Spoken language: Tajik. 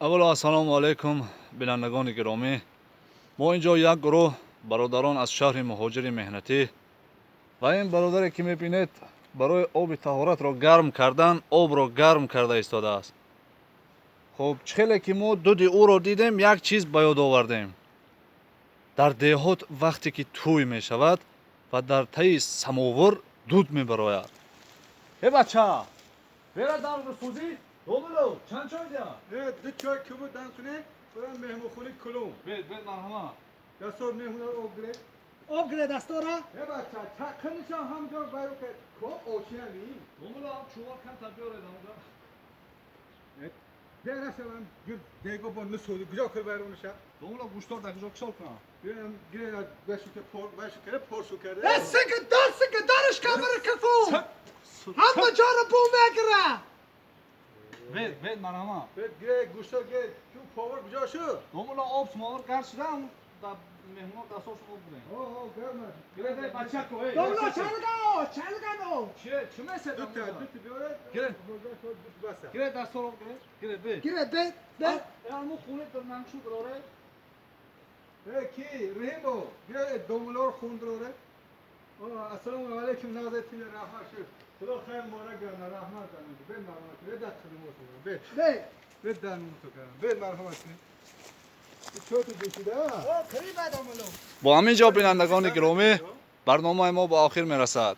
Аввало, ассалому алайкум, бинандагони гиромӣ. Мо ин ҷо як гурӯҳ бародарон аз шаҳри Муҳоҷири меҳнатӣ ва ин бародаре, ки мебинед, барои оби таҳоратро гарм кардан обро гарм карда истодааст. Хуб, чӣ хеле ки мо дуди ӯро дидем, як чиз ба ёд овардем. Дар деҳот вақте ки тӯй мешавад ва дар таи самовур дуд мебарояд. Э, бача, бера дарсӯзӣ домуло, чанд чой дия? Ду чой кубу дан кунем, барам меҳмонхони кулум. Бед, бед, марҳамат. Дастор, меҳмонро об гире. Об гире дастора. Э, бача, чаққинишам ҳамҷо байро ка ко ошиями. Домуло, чӯва камтар биёред амуда. Берашавам гир дего бо нусуди куҷо кир байрониша. Домуло, гӯштор дар куҷо кишол кунам? Бирам гире башу ке пор башу кере поршу карде. Э, сиги дар, сиги дарш камера кафу. Ҳама ҷоро бу мегира. Бед, бед, марҳамат. Бед, гире гӯштор гире ку повар куҷо шуд? Домуло, об самовар гарм шудам, дар меҳмон дастошон об гирем. О, о, гарм аст. Гире, бе, бачако, эй. Домло, чалга, чалгано. Чие, чӣ месед? Дута, дута биёред. Гире. Баса. Гире, дастор об гире, гире, бе. Гире, бед, бед. Аму хуне дар нангшу бироре. Э, ки Реҳимо, гире домулор хун бироре. О, ассалому алайкум, назатин раҳмат шуд. Худо хайр муборак гардад, раҳмат гардад. Бед, марҳамат, бед, даст бед. Бед. Бед, данум ту кардам. Бед, марҳамат кунед. Чой ту ҷӯшида? О, кири бед, домло. Бо ҳамин ҷо, бинандагони гиромӣ, барномаи мо ба охир мерасад.